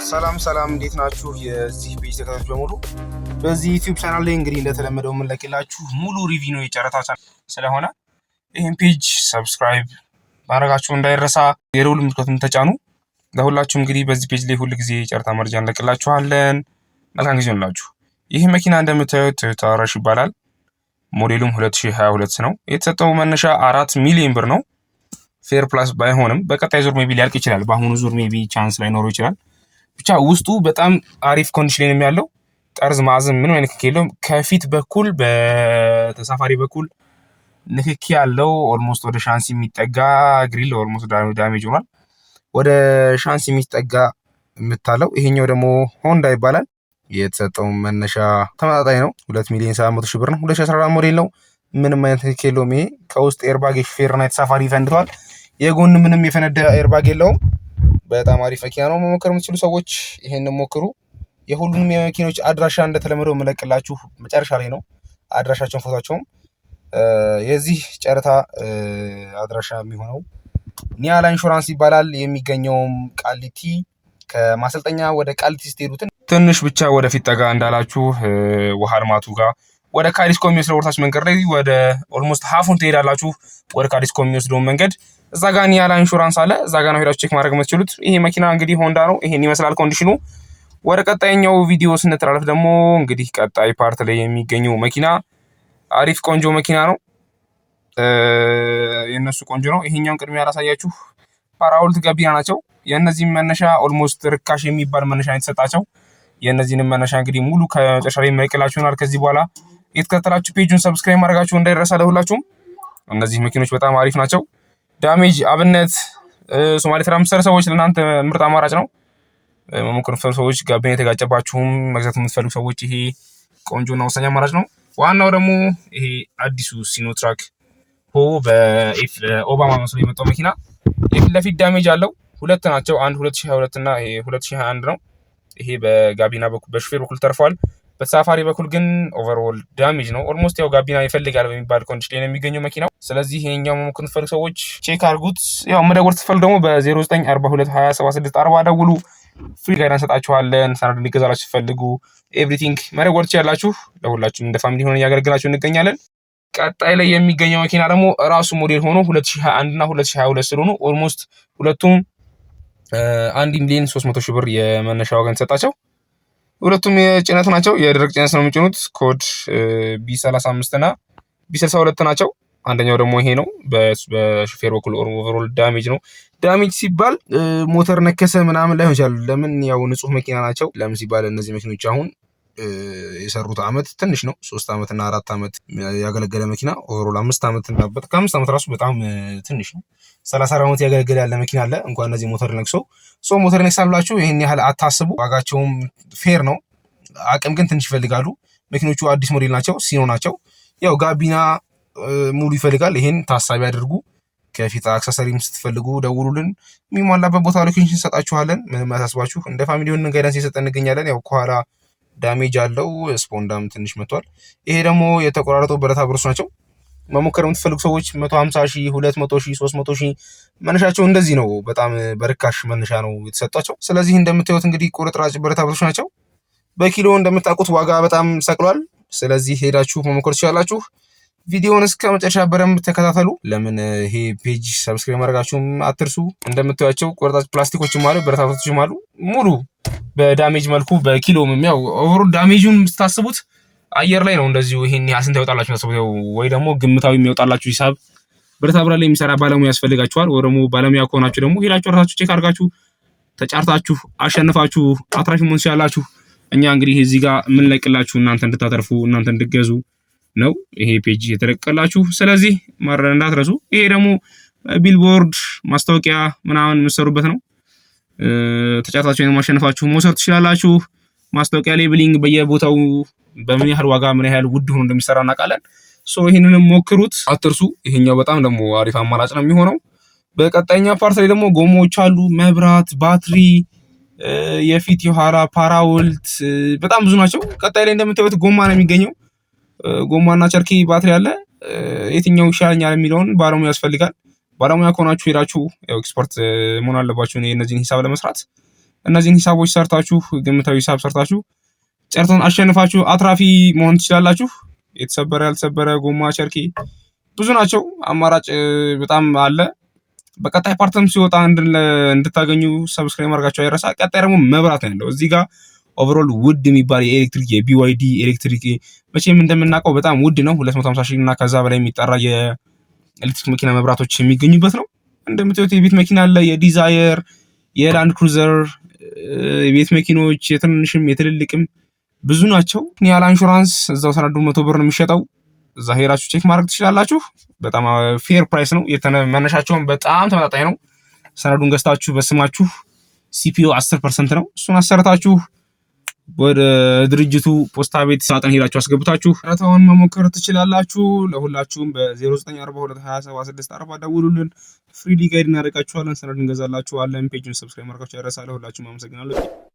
ሰላም ሰላም፣ እንዴት ናችሁ? የዚህ page ተከታታዮች በሙሉ፣ በዚህ YouTube channel ላይ እንግዲህ እንደተለመደው የምንለቅላችሁ ሙሉ review ነው፣ የጨረታ ቻናል ስለሆነ ይህን page subscribe ማድረጋችሁ እንዳይረሳ፣ የደውል ምልክቱን ተጫኑ። ለሁላችሁም እንግዲህ በዚህ page ላይ ሁል ጊዜ የጨረታ መረጃ እንለቅላችኋለን። መልካም ጊዜ ይሁንላችሁ። ይህ መኪና እንደምታዩት ቶዮታ Rush ይባላል። ሞዴሉም 2022 ነው። የተሰጠው መነሻ 4 ሚሊዮን ብር ነው። Fair price ባይሆንም በቀጣይ ዙር maybe ሊያልቅ ይችላል። በአሁኑ ዙር maybe chance ላይኖረው ይችላል። ብቻ ውስጡ በጣም አሪፍ condition ላይ ነው ያለው። ጠርዝ ማዕዘን ምንም አይነት ንክኪ የለውም። ከፊት በኩል በተሳፋሪ በኩል ንክኪ ያለው almost ወደ ሻንሲ የሚጠጋ grill almost damage ሆኗል። ወደ ሻንሲ የሚጠጋ የምታለው ይሄኛው ደግሞ ሆንዳ ይባላል። የተሰጠው መነሻ ተመጣጣኝ ነው። 2,700,000 ብር ነው። 2014 ሞዴል ነው። ምንም አይነት ንክኪ የለውም። ይሄ ከውስጥ airbag የሹፌርና የተሳፋሪ ፈንድቷል። የጎን ምንም የፈነዳ airbag የለውም። በጣም አሪፍ መኪና ነው። መሞከር የምትችሉ ሰዎች ይሄንን ሞክሩ። የሁሉንም የመኪኖች አድራሻ እንደተለመደው የምለቅላችሁ መጨረሻ ላይ ነው። አድራሻቸውን፣ ፎቷቸውም። የዚህ ጨረታ አድራሻ የሚሆነው ኒያላ ኢንሹራንስ ይባላል። የሚገኘውም ቃሊቲ፣ ከማሰልጠኛ ወደ ቃሊቲ ስትሄዱትን ትንሽ ብቻ ወደፊት ጠጋ እንዳላችሁ ውሃ ልማቱ ጋር ወደ ካዲስኮ የሚወስደው ወርታች መንገድ ላይ ወደ almost half ኡን ትሄዳላችሁ። ወደ ካዲስኮ የሚወስደውን መንገድ እዛ ጋር ኒያላ ኢንሹራንስ አለ። እዛ ጋር ነው ሄዳችሁ check ማድረግ የምትችሉት። ይሄ መኪና እንግዲህ ሆንዳ ነው። ይሄን ይመስላል condition ኑ። ወደ ቀጣይኛው ቪዲዮ ስንተላለፍ ደግሞ እንግዲህ ቀጣይ part ላይ የሚገኘው መኪና አሪፍ ቆንጆ መኪና ነው። የእነሱ ቆንጆ ነው። ይሄኛውን ቅድሚያ ያላሳያችሁ ፓራውልት ጋቢና ናቸው። የእነዚህም መነሻ almost ርካሽ የሚባል መነሻ የተሰጣቸው። የእነዚህንም መነሻ እንግዲህ ሙሉ ከመጨረሻ ላይ የማይቀላችሁ ይሆናል። ከዚህ በኋላ የተከተላችሁ page ኡን subscribe ማድረጋችሁ እንዳይረሳ ለሁላችሁም። እነዚህ መኪኖች በጣም አሪፍ ናቸው። Damage አብነት ሶማሌ ተራ የምትሰሩ ሰዎች ለእናንተ ምርጥ አማራጭ ነው። መሞከር የምትፈልጉ ሰዎች፣ ጋቢና የተጋጨባችሁም መግዛት የምትፈልጉ ሰዎች ይሄ ቆንጆና ወሳኝ አማራጭ ነው። ዋናው ደግሞ ይሄ አዲሱ ሲኖትራክ ሆ በኦባማ መስሎ የመጣው መኪና የፊት ለፊት damage አለው። ሁለት ናቸው። አንድ 2022 እና ይሄ 2021 ነው። ይሄ በጋቢና በኩል በሹፌር በኩል ተርፏል። በተሳፋሪ በኩል ግን overall damage ነው። Almost ያው ጋቢና ይፈልጋል በሚባል condition ላይ ነው የሚገኘው መኪናው። ስለዚህ ይሄኛው መሞከር የምትፈልጉ ሰዎች check አድርጉት። ያው መደወል ስትፈልጉ ደግሞ በ0942207640 ደውሉ። Free guidance እንሰጣችኋለን። ሰነድ እንዲገዛላችሁ ስትፈልጉ everything መደወል ትችላላችሁ። ለሁላችሁም እንደ family ሆነን እያገለግላችሁ እንገኛለን። ቀጣይ ላይ የሚገኘው መኪና ደግሞ ራሱ ሞዴል ሆኖ 2021 እና 2022 ስለሆኑ almost ሁለቱም 1,300,000 ብር የመነሻ ዋጋ የተሰጣቸው። ሁለቱም የጭነት ናቸው። የደረቅ ጭነት ነው የሚጭኑት። ኮድ B35 እና B62 ናቸው። አንደኛው ደግሞ ይሄ ነው። በሹፌር በኩል overall damage ነው። Damage ሲባል ሞተር ነከሰ ምናምን ላይሆን ይችላል። ለምን ያው ንጹህ መኪና ናቸው። ለምን ሲባል እነዚህ መኪኖች አሁን የሰሩት አመት ትንሽ ነው። 3 ዓመት እና 4 ዓመት ያገለገለ መኪና፣ overall 5 ዓመት፣ ከ5 ዓመት ራሱ በጣም ትንሽ ነው። 34 ዓመት ያገለገለ ያለ መኪና አለ። እንኳን እነዚህ ሞተር ነክሶ፣ so ሞተር ነክሳል ብላችሁ ይህን ያህል አታስቡ። ዋጋቸውም fair ነው። አቅም ግን ትንሽ ይፈልጋሉ። መኪኖቹ አዲስ ሞዴል ናቸው፣ ሲኖ ናቸው። ያው ጋቢና ሙሉ ይፈልጋል። ይሄን ታሳቢ አድርጉ። ከፊት accessory ም ስትፈልጉ ደውሉልን። የሚሟላበት ቦታ location እንሰጣችኋለን። ምንም አያሳስባችሁ። እንደ family ሆነን guidance እየሰጠን እንገኛለን። ያው ከኋላ damage አለው፣ ስፖንዳም ትንሽ መጥቷል። ይሄ ደግሞ የተቆራረጡ ብረታ ብረቶች ናቸው። መሞከር የምትፈልጉ ሰዎች 150 ሺህ፣ 200 ሺህ፣ 300 ሺህ መነሻቸው እንደዚህ ነው። በጣም በርካሽ መነሻ ነው የተሰጧቸው። ስለዚህ እንደምታዩት እንግዲህ ቁርጥራጭ ብረታ ብረቶች ናቸው። በኪሎ እንደምታውቁት ዋጋ በጣም ሰቅሏል። ስለዚህ ሄዳችሁ መሞከር ትችላላችሁ። ቪዲዮውን እስከ መጨረሻ በደንብ ተከታተሉ። ለምን ይሄ page subscribe ማድረጋችሁም አትርሱ። እንደምታዩቸው ቁርጥራጭ ፕላስቲኮችም አሉ፣ ብረታ ብረቶችም አሉ። ሙሉ በ damage መልኩ በኪሎ ያው overall damage ኡን ስታስቡት አየር ላይ ነው እንደዚሁ ይሄን ያህል ስንት ያወጣላችሁ ታስቡት፣ ወይ ደግሞ ግምታዊ የሚያወጣላችሁ ሂሳብ ብረታ ብረት ላይ የሚሰራ ባለሙያ ያስፈልጋችኋል። ወይ ደግሞ ባለሙያ ከሆናችሁ ደግሞ ሄዳችሁ ራሳችሁ check አድርጋችሁ ተጫርታችሁ አሸንፋችሁ አትራፊ መሆን ትችላላችሁ። እኛ እንግዲህ እዚህ ጋር የምንለቅላችሁ እናንተ እንድታተርፉ፣ እናንተ እንድገዙ ነው ይሄ page የተለቀላችሁ። ስለዚህ ማድረግ እንዳትረሱ። ይሄ ደግሞ ቢልቦርድ ማስታወቂያ ምናምን የምትሰሩበት ነው። ተጫርታችሁ ወይም አሸንፋችሁ መውሰድ ትችላላችሁ። ማስታወቂያ labeling በየቦታው በምን ያህል ዋጋ ምን ያህል ውድ ሆኖ እንደሚሰራ እናውቃለን። So ይህንንም ሞክሩት፣ አትርሱ። ይሄኛው በጣም ደግሞ አሪፍ አማራጭ ነው የሚሆነው። በቀጣይኛ part ላይ ደግሞ ጎማዎች አሉ፣ መብራት፣ ባትሪ፣ የፊት የኋላ ፓራውልት በጣም ብዙ ናቸው። ቀጣይ ላይ እንደምታዩት ጎማ ነው የሚገኘው። ጎማና ቸርኪ ባትሪ አለ። የትኛው ይሻለኛል የሚለውን ባለሙያ ያስፈልጋል። ባለሙያ ከሆናችሁ ሄዳችሁ ያው expert መሆን አለባችሁ እነዚህን ሂሳብ ለመስራት። እነዚህን ሂሳቦች ሰርታችሁ፣ ግምታዊ ሂሳብ ሰርታችሁ ጨረታውን አሸንፋችሁ አትራፊ መሆን ትችላላችሁ። የተሰበረ፣ ያልተሰበረ፣ ጎማ፣ ቸርኪ ብዙ ናቸው። አማራጭ በጣም አለ። በቀጣይ part ም ሲወጣ እንድታገኙ subscribe ማድረጋችሁ አይረሳ። ቀጣይ ደግሞ መብራት ነው ያለው። እዚህ ጋር overall ውድ የሚባል የኤሌክትሪክ፣ የ BYD ኤሌክትሪክ መቼም እንደምናውቀው በጣም ውድ ነው። 250 ሺህ እና ከዛ በላይ የሚጠራ የኤሌክትሪክ መኪና መብራቶች የሚገኙበት ነው። እንደምታዩት የቤት መኪና አለ፣ የ Dzire፣ የ Land Cruiser የቤት መኪኖች የትንንሽም የትልልቅም ብዙ ናቸው። ያለ ኢንሹራንስ እዛው ሰነዱ 100 ብር ነው የሚሸጠው። እዛ ሄዳችሁ check ማድረግ ትችላላችሁ። በጣም fair price ነው። መነሻቸውን በጣም ተመጣጣኝ ነው። ሰነዱን ገዝታችሁ በስማችሁ CPO 10% ነው። እሱን አሰርታችሁ ወደ ድርጅቱ ፖስታ ቤት ሳጥን ሄዳችሁ አስገብታችሁ ጨረታውን መሞከር ትችላላችሁ። ለሁላችሁም በ09422764 ደውሉልን። Freely guide እናደርጋችኋለን። ሰነድ እንገዛላችኋለን። Page ኡን subscribe ማድረጋችሁ አይረሳ። ለሁላችሁም አመሰግናለሁ።